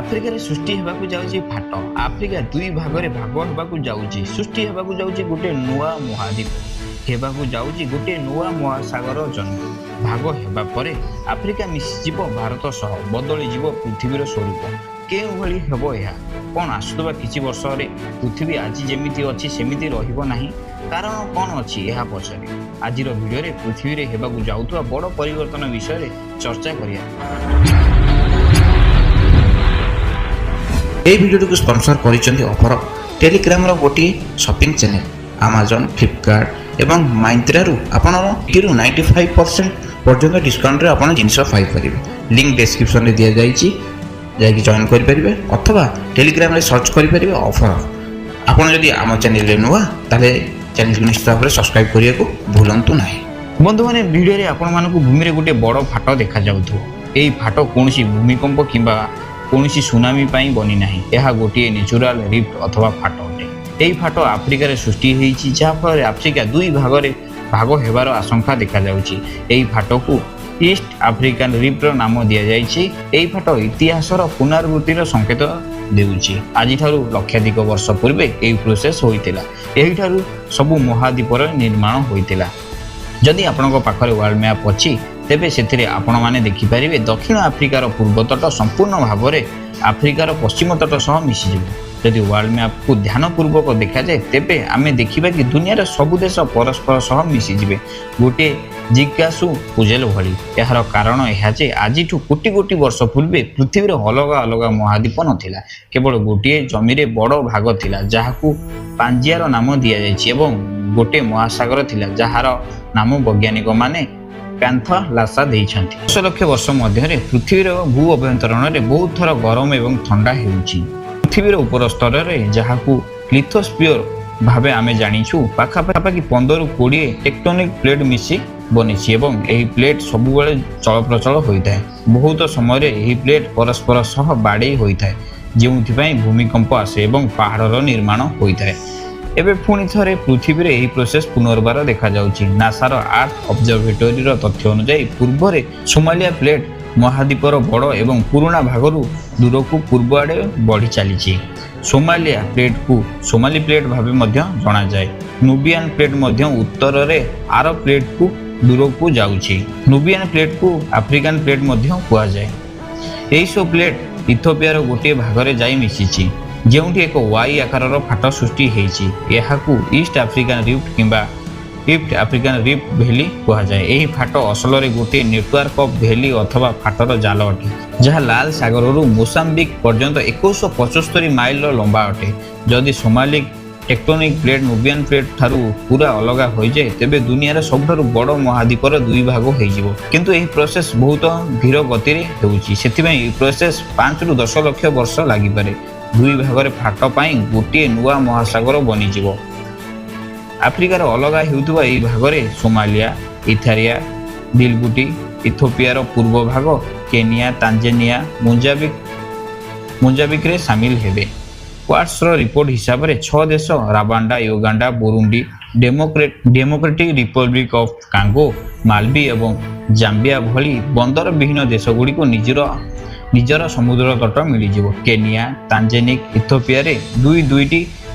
ଆଫ୍ରିକାରେ ସୃଷ୍ଟି ହେବାକୁ ଯାଉଛି ଫାଟ। ଆଫ୍ରିକା ଦୁଇ ଭାଗରେ ଭାଗ ହେବାକୁ ଯାଉଛି। ସୃଷ୍ଟି ହେବାକୁ ଯାଉଛି ଗୋଟେ ନୂଆ ମହାଦ୍ୱୀପ, ହେବାକୁ ଯାଉଛି ଗୋଟିଏ ନୂଆ ମହାସାଗର ଜନ୍ମ। ଭାଗ ହେବା ପରେ ଆଫ୍ରିକା ମିଶିଯିବ ଭାରତ ସହ, ବଦଳିଯିବ ପୃଥିବୀର ସ୍ୱରୂପ। କେଉଁଭଳି ହେବ ଏହା? କ'ଣ ଆସୁଥିବା କିଛି ବର୍ଷରେ ପୃଥିବୀ ଆଜି ଯେମିତି ଅଛି ସେମିତି ରହିବ ନାହିଁ? କାରଣ କ'ଣ ଅଛି ଏହା ପଛରେ? ଆଜିର ଭିଡ଼ିଓରେ ପୃଥିବୀରେ ହେବାକୁ ଯାଉଥିବା ବଡ଼ ପରିବର୍ତ୍ତନ ବିଷୟରେ ଚର୍ଚ୍ଚା କରିବା। ଏହି ଭିଡ଼ିଓଟିକୁ ସ୍ପନ୍ସର କରିଛନ୍ତି ଅଫର ଟେଲିଗ୍ରାମର ଗୋଟିଏ ସପିଂ ଚ୍ୟାନେଲ। ଆମାଜନ୍, ଫ୍ଲିପକାର୍ଟ ଏବଂ ମାଇନ୍ତ୍ରାରୁ ଆପଣ 95% ପର୍ଯ୍ୟନ୍ତ ଡିସକାଉଣ୍ଟରେ ଆପଣ ଜିନିଷ ପାଇପାରିବେ। ଲିଙ୍କ ଡେସ୍କ୍ରିପସନରେ ଦିଆଯାଇଛି, ଯାଇକି ଜଏନ୍ କରିପାରିବେ ଅଥବା ଟେଲିଗ୍ରାମରେ ସର୍ଚ୍ଚ କରିପାରିବେ ଅଫର। ଆପଣ ଯଦି ଆମ ଚ୍ୟାନେଲରେ ନୂଆ, ତାହେଲେ ଚ୍ୟାନେଲକୁ ନିଶ୍ଚିତ ଭାବରେ ସବସ୍କ୍ରାଇବ୍ କରିବାକୁ ଭୁଲନ୍ତୁ ନାହିଁ। ବନ୍ଧୁମାନେ, ଭିଡ଼ିଓରେ ଆପଣମାନଙ୍କୁ ଭୂମିରେ ଗୋଟିଏ ବଡ଼ ଫାଟ ଦେଖାଯାଉଥିବ। ଏହି ଫାଟ କୌଣସି ଭୂମିକମ୍ପ କିମ୍ବା କୌଣସି ସୁନାମି ପାଇଁ ବନିନାହିଁ। ଏହା ଗୋଟିଏ ନ୍ୟାଚୁରାଲ ରିଫ୍ଟ ଅଥବା ଫାଟ ଅଟେ। ଏହି ଫାଟ ଆଫ୍ରିକାରେ ସୃଷ୍ଟି ହେଇଛି, ଯାହାଫଳରେ ଆଫ୍ରିକା ଦୁଇ ଭାଗରେ ଭାଗ ହେବାର ଆଶଙ୍କା ଦେଖାଯାଉଛି। ଏହି ଫାଟକୁ ଇଷ୍ଟ ଆଫ୍ରିକାନ ରିଫ୍ଟର ନାମ ଦିଆଯାଇଛି। ଏହି ଫାଟ ଇତିହାସର ପୁନରାବୃତ୍ତିର ସଂକେତ ଦେଉଛି। ଆଜିଠାରୁ ଲକ୍ଷାଧିକ ବର୍ଷ ପୂର୍ବେ ଏହି ପ୍ରୋସେସ୍ ହୋଇଥିଲା। ଏହିଠାରୁ ସବୁ ମହାଦ୍ୱୀପର ନିର୍ମାଣ ହୋଇଥିଲା। ଯଦି ଆପଣଙ୍କ ପାଖରେ ୱାର୍ଲଡ ମ୍ୟାପ୍ ଅଛି, ତେବେ ସେଥିରେ ଆପଣମାନେ ଦେଖିପାରିବେ, ଦକ୍ଷିଣ ଆଫ୍ରିକାର ପୂର୍ବ ତଟ ସମ୍ପୂର୍ଣ୍ଣ ଭାବରେ ଆଫ୍ରିକାର ପଶ୍ଚିମ ତଟ ସହ ମିଶିଯିବ। ଯଦି ୱାର୍ଲଡ ମ୍ୟାପ୍କୁ ଧ୍ୟାନପୂର୍ବକ ଦେଖାଯାଏ, ତେବେ ଆମେ ଦେଖିବା କି ଦୁନିଆର ସବୁ ଦେଶ ପରସ୍ପର ସହ ମିଶିଯିବେ, ଗୋଟିଏ ଜିଗସୋ ପୁଜେଲ ଭଳି। ଏହାର କାରଣ ଏହା ଯେ ଆଜିଠୁ କୋଟି କୋଟି ବର୍ଷ ପୂର୍ବେ ପୃଥିବୀର ଅଲଗା ଅଲଗା ମହାଦ୍ୱୀପ ନଥିଲା। କେବଳ ଗୋଟିଏ ଜମିରେ ବଡ଼ ଭାଗ ଥିଲା, ଯାହାକୁ ପାଞ୍ଜିଆର ନାମ ଦିଆଯାଇଛି ଏବଂ ଗୋଟିଏ ମହାସାଗର ଥିଲା, ଯାହାର ନାମ ବୈଜ୍ଞାନିକମାନେ ପ୍ୟାନ୍ଥଲାସା ଦେଇଛନ୍ତି। 10 ଲକ୍ଷ ବର୍ଷ ମଧ୍ୟରେ ପୃଥିବୀର ଭୂ ଅଭ୍ୟନ୍ତରରେ ବହୁତ ଥର ଗରମ ଏବଂ ଥଣ୍ଡା ହେଉଛି। ପୃଥିବୀର ଉପର ସ୍ତରରେ, ଯାହାକୁ ଲିଥୋସ୍ପିୟର ଭାବେ ଆମେ ଜାଣିଛୁ, ପାଖାପାଖି 15ରୁ 20 ଟେକ୍ଟୋନିକ୍ ପ୍ଲେଟ୍ ମିଶି ବନିଛି ଏବଂ ଏହି ପ୍ଲେଟ୍ ସବୁବେଳେ ଚଳପ୍ରଚଳ ହୋଇଥାଏ। ବହୁତ ସମୟରେ ଏହି ପ୍ଲେଟ୍ ପରସ୍ପର ସହ ବାଡ଼େଇ ହୋଇଥାଏ, ଯେଉଁଥିପାଇଁ ଭୂମିକମ୍ପ ଆସେ ଏବଂ ପାହାଡ଼ର ନିର୍ମାଣ ହୋଇଥାଏ। ଏବେ ପୁଣି ଥରେ ପୃଥିବୀରେ ଏହି ପ୍ରୋସେସ୍ ପୁନର୍ବାର ଦେଖାଯାଉଛି। ନାସାର ଆର୍ଥ ଅବଜର୍ଭେଟୋରୀର ତଥ୍ୟ ଅନୁଯାୟୀ, ପୂର୍ବରେ ସୋମାଲିଆ ପ୍ଲେଟ୍ ମହାଦ୍ୱୀପର ବଡ଼ ଏବଂ ପୁରୁଣା ଭାଗରୁ ଦୂରକୁ ପୂର୍ବ ଆଡ଼େ ବଢ଼ି ଚାଲିଛି। ସୋମାଲିଆ ପ୍ଲେଟ୍କୁ ସୋମାଲି ପ୍ଲେଟ୍ ଭାବେ ମଧ୍ୟ ଜଣାଯାଏ। ନୁବିଆନ୍ ପ୍ଲେଟ୍ ମଧ୍ୟ ଉତ୍ତରରେ ଆରବ ପ୍ଲେଟ୍କୁ ଦୂରକୁ ଯାଉଛି। ନୁବିଆନ୍ ପ୍ଲେଟ୍କୁ ଆଫ୍ରିକାନ୍ ପ୍ଲେଟ୍ ମଧ୍ୟ କୁହାଯାଏ। ଏହିସବୁ ପ୍ଲେଟ୍ ଇଥୋପିଆର ଗୋଟିଏ ଭାଗରେ ଯାଇ ମିଶିଛି, ଯେଉଁଠି ଏକ ୱାଇ ଆକାରର ଫାଟ ସୃଷ୍ଟି ହେଇଛି। ଏହାକୁ ଇଷ୍ଟ ଆଫ୍ରିକାନ୍ ରିଫ୍ଟ କିମ୍ବା ଇଷ୍ଟ ଆଫ୍ରିକାନ୍ ରିଫ୍ଟ ଭ୍ୟାଲି କୁହାଯାଏ। ଏହି ଫାଟ ଅସଲରେ ଗୋଟିଏ ନେଟୱାର୍କ ଅଫ୍ ଭ୍ୟାଲି ଅଥବା ଫାଟର ଜାଲ ଅଟେ, ଯାହା ଲାଲ ସାଗରରୁ ମୋସାମ୍ବିକ୍ ପର୍ଯ୍ୟନ୍ତ 2175 ମାଇଲର ଲମ୍ବା ଅଟେ। ଯଦି Somali tectonic plate Nubian plate ଠାରୁ ପୁରା ଅଲଗା ହୋଇଯାଏ, ତେବେ ଦୁନିଆର ସବୁଠାରୁ ବଡ଼ ମହାଦ୍ୱୀପର ଦୁଇ ଭାଗ ହୋଇଯିବ। କିନ୍ତୁ ଏହି ପ୍ରୋସେସ୍ ବହୁତ ଧୀର ଗତିରେ ହେଉଛି। ସେଥିପାଇଁ ଏହି ପ୍ରୋସେସ୍ 5ରୁ 10 ଲକ୍ଷ ବର୍ଷ ଲାଗିପାରେ। ଦୁଇ ଭାଗରେ ଫାଟ ପାଇଁ ଗୋଟିଏ ନୂଆ ମହାସାଗର ବନିଯିବ। ଆଫ୍ରିକାର ଅଲଗା ହେଉଥିବା ଏହି ଭାଗରେ ସୋମାଲିଆ, ଇରିଟ୍ରିଆ, ଜିବୁଟି, ଇଥୋପିଆର ପୂର୍ବ ଭାଗ, କେନିଆ, ତାଞ୍ଜାନିଆ, ମୋଜାମ୍ବିକରେ ସାମିଲ ହେବେ। କ୍ୱାର୍ଟସର ରିପୋର୍ଟ ହିସାବରେ ଛଅ ଦେଶ ରାବାଣ୍ଡା, Uganda, Burundi, democratic republic of Congo, Malawi ଏବଂ ଜାମ୍ବିଆ ଭଳି ବନ୍ଦର ବିହୀନ ଦେଶଗୁଡ଼ିକୁ ନିଜର ନିଜର ସମୁଦ୍ର ତଟ ମିଳିଯିବ। କେନିଆ, ତାଞ୍ଜାନିଆ, ଇଥୋପିଆରେ ଦୁଇ ଦୁଇଟି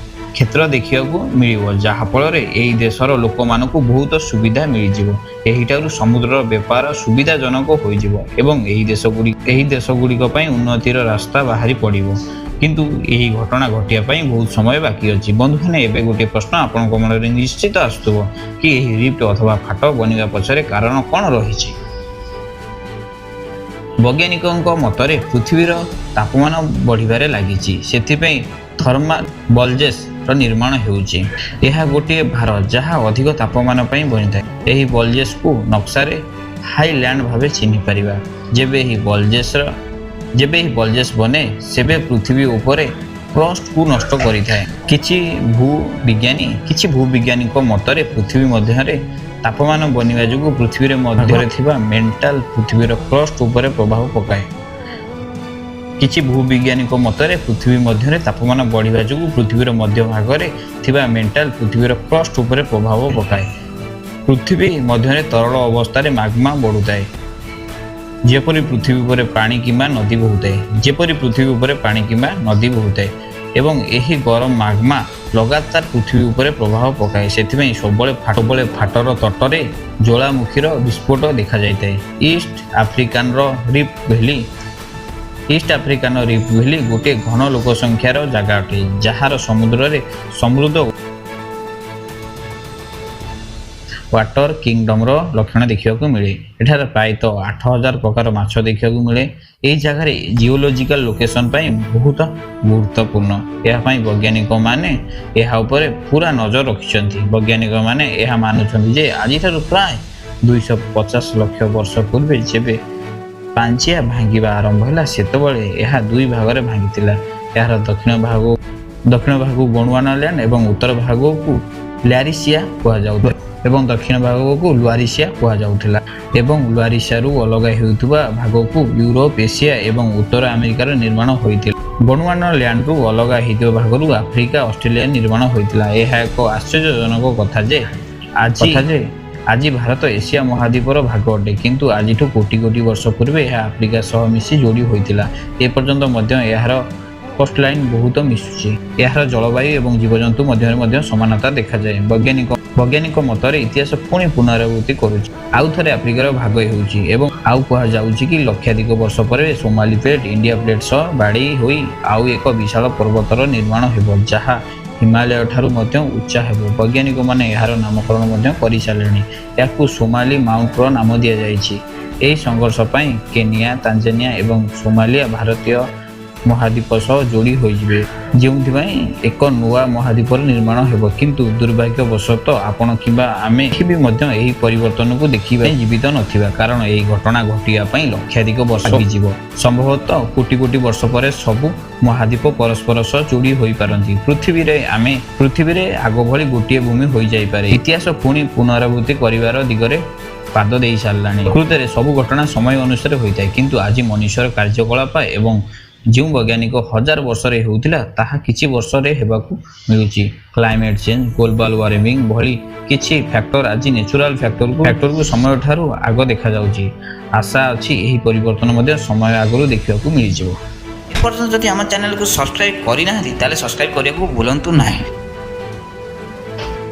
କ୍ଷେତ୍ର ଦେଖିବାକୁ ମିଳିବ, ଯାହାଫଳରେ ଏହି ଦେଶର ଲୋକମାନଙ୍କୁ ବହୁତ ସୁବିଧା ମିଳିଯିବ। ଏହିଠାରୁ ସମୁଦ୍ରର ବେପାର ସୁବିଧାଜନକ ହୋଇଯିବ ଏବଂ ଏହି ଦେଶଗୁଡ଼ିକ ପାଇଁ ଉନ୍ନତିର ରାସ୍ତା ବାହାରି ପଡ଼ିବ। କିନ୍ତୁ ଏହି ଘଟଣା ଘଟିବା ପାଇଁ ବହୁତ ସମୟ ବାକି ଅଛି। ବନ୍ଧୁମାନେ, ଏବେ ଗୋଟିଏ ପ୍ରଶ୍ନ ଆପଣଙ୍କ ମନରେ ନିଶ୍ଚିତ ଆସୁଥିବ କି ଏହି ରିଫ୍ଟ ଅଥବା ଫାଟ ବନିବା ପଛରେ କାରଣ କ'ଣ ରହିଛି? ବୈଜ୍ଞାନିକଙ୍କ ମତରେ ପୃଥିବୀର ତାପମାନ ବଢ଼ିବାରେ ଲାଗିଛି। ସେଥିପାଇଁ ଥର୍ମାଲ ବଲଜେସ୍ର ନିର୍ମାଣ ହେଉଛି। ଏହା ଗୋଟିଏ ଭାର, ଯାହା ଅଧିକ ତାପମାନ ପାଇଁ ବନିଥାଏ। ଏହି ବଲଜେସ୍କୁ ନକ୍ସାରେ ହାଇଲ୍ୟାଣ୍ଡ ଭାବେ ଚିହ୍ନି ପାରିବା। ଯେବେ ଏହି ବଲଜେସ୍ ବନେ, ସେବେ ପୃଥିବୀ ଉପରେ କ୍ରଷ୍ଟକୁ ନଷ୍ଟ କରିଥାଏ। କିଛି ଭୂବିଜ୍ଞାନୀଙ୍କ ମତରେ ପୃଥିବୀ ମଧ୍ୟରେ ତାପମାନ ବନିବା ଯୋଗୁଁ ପୃଥିବୀର ମଧ୍ୟରେ ଥିବା ମେଣ୍ଟାଲ ପୃଥିବୀର କ୍ରଷ୍ଟ ଉପରେ ପ୍ରଭାବ ପକାଏ। କିଛି ଭୂବିଜ୍ଞାନୀଙ୍କ ମତରେ ପୃଥିବୀ ମଧ୍ୟରେ ତାପମାନ ବଢ଼ିବା ଯୋଗୁଁ ପୃଥିବୀର ମଧ୍ୟ ଭାଗରେ ଥିବା ମେଣ୍ଟାଲ ପୃଥିବୀର କ୍ରଷ୍ଟ ଉପରେ ପ୍ରଭାବ ପକାଏ। ପୃଥିବୀ ମଧ୍ୟରେ ତରଳ ଅବସ୍ଥାରେ ମାଗ୍ମା ବଢ଼ୁଥାଏ। ଯେପରି ପୃଥିବୀ ଉପରେ ପାଣି କିମ୍ବା ନଦୀ ବହୁଥାଏ, ଯେପରି ପୃଥିବୀ ଉପରେ ପାଣି କିମ୍ବା ନଦୀ ବହୁଥାଏ ଏବଂ ଏହି ଗରମ ମାଗ୍ମା ଲଗାତାର ପୃଥିବୀ ଉପରେ ପ୍ରଭାବ ପକାଏ। ସେଥିପାଇଁ ସବୁବେଳେ ଫାଟର ତଟରେ ଜ୍ୱାଳାମୁଖୀର ବିସ୍ଫୋଟ ଦେଖାଯାଇଥାଏ। ଇଷ୍ଟ ଆଫ୍ରିକାନର ରିଫ୍ଟ ଭ୍ୟାଲି। ଇଷ୍ଟ ଆଫ୍ରିକାନ ରିଫ୍ଟ ଭ୍ୟାଲି ଗୋଟିଏ ଘନ ଲୋକ ସଂଖ୍ୟାର ଜାଗା ଅଟେ, ଯାହାର ସମୁଦ୍ରରେ ସମୃଦ୍ଧ ୱାଟର କିଙ୍ଗଡମର ଲକ୍ଷଣ ଦେଖିବାକୁ ମିଳେ। ଏଠାରେ ପ୍ରାୟତଃ 8000 ପ୍ରକାର ମାଛ ଦେଖିବାକୁ ମିଳେ। ଏହି ଜାଗାରେ ଜିଓଲୋଜିକାଲ ଲୋକେସନ ପାଇଁ ବହୁତ ଗୁରୁତ୍ୱପୂର୍ଣ୍ଣ। ଏହା ପାଇଁ ବୈଜ୍ଞାନିକମାନେ ଏହା ଉପରେ ପୁରା ନଜର ରଖିଛନ୍ତି। ବୈଜ୍ଞାନିକମାନେ ଏହା ମାନୁଛନ୍ତି ଯେ ଆଜିଠାରୁ ପ୍ରାୟ 250 ଲକ୍ଷ ବର୍ଷ ପୂର୍ବେ ଯେବେ ପାଞ୍ଜିଆ ଭାଙ୍ଗିବା ଆରମ୍ଭ ହେଲା, ସେତେବେଳେ ଏହା ଦୁଇ ଭାଗରେ ଭାଙ୍ଗିଥିଲା। ଏହାର ଦକ୍ଷିଣ ଭାଗକୁ ଗୋଣ୍ଡୱାନା ଲ୍ୟାଣ୍ଡ ଏବଂ ଉତ୍ତର ଭାଗକୁ ଲ୍ୟାରିସିଆ କୁହାଯାଉଥିଲା ଏବଂ ଦକ୍ଷିଣ ଭାଗକୁ ଲୁଆରିସିଆ କୁହାଯାଉଥିଲା ଏବଂ ଲୁଆରିସିଆରୁ ଅଲଗା ହେଉଥିବା ଭାଗକୁ ୟୁରୋପ, ଏସିଆ ଏବଂ ଉତ୍ତର ଆମେରିକାର ନିର୍ମାଣ ହୋଇଥିଲା। ଗୋଣ୍ଡୱାନା ଲ୍ୟାଣ୍ଡରୁ ଅଲଗା ହେଇଥିବା ଭାଗରୁ ଆଫ୍ରିକା, ଅଷ୍ଟ୍ରେଲିଆ ନିର୍ମାଣ ହୋଇଥିଲା। ଏହା ଏକ ଆଶ୍ଚର୍ଯ୍ୟଜନକ କଥା ଯେ ଆଜି ଭାରତ ଏସିଆ ମହାଦ୍ୱୀପର ଭାଗ ଅଟେ, କିନ୍ତୁ ଆଜିଠୁ କୋଟି କୋଟି ବର୍ଷ ପୂର୍ବେ ଏହା ଆଫ୍ରିକା ସହ ମିଶି ଯୋଡ଼ି ହୋଇଥିଲା। ଏପର୍ଯ୍ୟନ୍ତ ମଧ୍ୟ ଏହାର କୋଷ୍ଟ ଲାଇନ୍ ବହୁତ ମିଶୁଛି। ଏହାର ଜଳବାୟୁ ଏବଂ ଜୀବଜନ୍ତୁ ମଧ୍ୟରେ ମଧ୍ୟ ସମାନତା ଦେଖାଯାଏ। ବୈଜ୍ଞାନିକ ମତରେ ଇତିହାସ ପୁଣି ପୁନରାବୃତ୍ତି କରୁଛି। ଆଉ ଥରେ ଆଫ୍ରିକାର ଭାଗ ହେଉଛି ଏବଂ ଆଉ କୁହାଯାଉଛି କି ଲକ୍ଷାଧିକ ବର୍ଷ ପରେ ସୋମାଲି ପ୍ଲେଟ୍ ଇଣ୍ଡିଆ ପ୍ଲେଟ୍ ସହ ବାଡ଼େଇ ହୋଇ ଆଉ ଏକ ବିଶାଳ ପର୍ବତର ନିର୍ମାଣ ହେବ, ଯାହା ହିମାଳୟ ଠାରୁ ମଧ୍ୟ ଉଚ୍ଚା ହେବ। ବୈଜ୍ଞାନିକମାନେ ଏହାର ନାମକରଣ ମଧ୍ୟ କରିସାରିଲେଣି। ଏହାକୁ ସୋମାଲି ମାଉଣ୍ଟର ନାମ ଦିଆଯାଇଛି। ଏହି ସଂଘର୍ଷ ପାଇଁ କେନିଆ, ତାଞ୍ଜାନିଆ ଏବଂ ସୋମାଲିଆ ଭାରତୀୟ ମହାଦ୍ୱୀପ ସହ ଯୋଡ଼ି ହୋଇଯିବେ, ଯେଉଁଥିପାଇଁ ଏକ ନୂଆ ମହାଦ୍ୱୀପର ନିର୍ମାଣ ହେବ। କିନ୍ତୁ ଦୁର୍ଭାଗ୍ୟବଶତଃ ଆପଣ କିମ୍ବା ଆମେ ବି ମଧ୍ୟ ଏହି ପରିବର୍ତ୍ତନକୁ ଦେଖିବା ପାଇଁ ଜୀବିତ ନଥିବା, କାରଣ ଏହି ଘଟଣା ଘଟିବା ପାଇଁ ଲକ୍ଷାଧିକ ବର୍ଷ ଲାଗିଯିବ। ସମ୍ଭବତଃ କୋଟି କୋଟି ବର୍ଷ ପରେ ସବୁ ମହାଦ୍ୱୀପ ପରସ୍ପର ସହ ଯୋଡ଼ି ହୋଇପାରନ୍ତି। ପୃଥିବୀରେ ଆଗ ଭଳି ଗୋଟିଏ ଭୂମି ହୋଇଯାଇପାରେ। ଇତିହାସ ପୁଣି ପୁନରାବୃତ୍ତି କରିବାର ଦିଗରେ ପାଦ ଦେଇ ସାରିଲାଣି। ପ୍ରକୃତରେ ସବୁ ଘଟଣା ସମୟ ଅନୁସାରେ ହୋଇଥାଏ, କିନ୍ତୁ ଆଜି ମନୁଷ୍ୟର କାର୍ଯ୍ୟକଳାପ ଏବଂ ଯେଉଁ ବୈଜ୍ଞାନିକ ହଜାର ବର୍ଷରେ ହେଉଥିଲା, ତାହା କିଛି ବର୍ଷରେ ହେବାକୁ ମିଳୁଛି। କ୍ଲାଇମେଟ୍ ଚେଞ୍ଜ, ଗ୍ଲୋବାଲ ୱାର୍ମିଂ ଭଳି କିଛି ଫ୍ୟାକ୍ଟର ଆଜି ନ୍ୟାଚୁରାଲ ଫ୍ୟାକ୍ଟରକୁ ସମୟଠାରୁ ଆଗ ଦେଖାଯାଉଛି। ଆଶା ଅଛି, ଏହି ପରିବର୍ତ୍ତନ ମଧ୍ୟ ସମୟ ଆଗରୁ ଦେଖିବାକୁ ମିଳିଯିବ। ଏପର୍ଯ୍ୟନ୍ତ ଯଦି ଆମ ଚ୍ୟାନେଲକୁ ସବସ୍କ୍ରାଇବ୍ କରିନାହାନ୍ତି, ତାହେଲେ ସବସ୍କ୍ରାଇବ୍ କରିବାକୁ ଭୁଲନ୍ତୁ ନାହିଁ।